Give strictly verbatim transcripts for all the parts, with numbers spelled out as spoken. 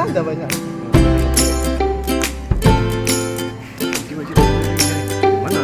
Dah banyak. Mana?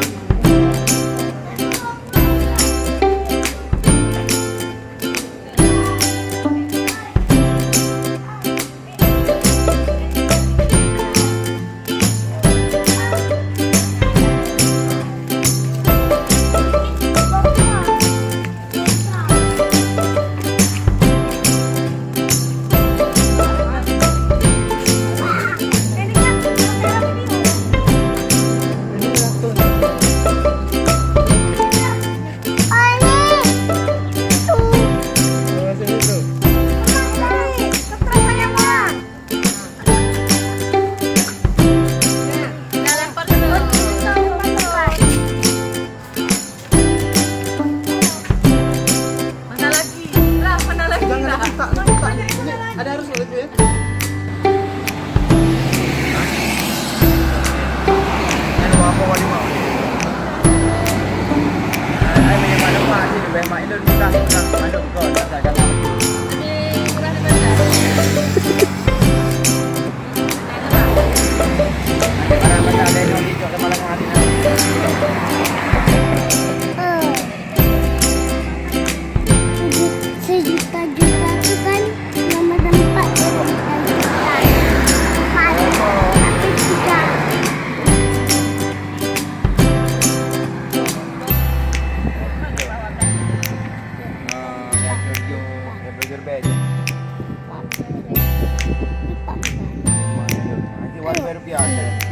Mana lagi? Lah, mana lagi? Jangan lah. Letak, letak. Ini ada harus lagi, ya. Ada apa, Wak Lima? Hai, banyak mak lemak ni, banyak mak ilun mudah, mudah. Aduh, kau dah tak galak. Ada murah di mana? Sejuta-juta tu kan nomor empat, sejuta-juta. Empat, tapi tiga. Nanti one rupiah.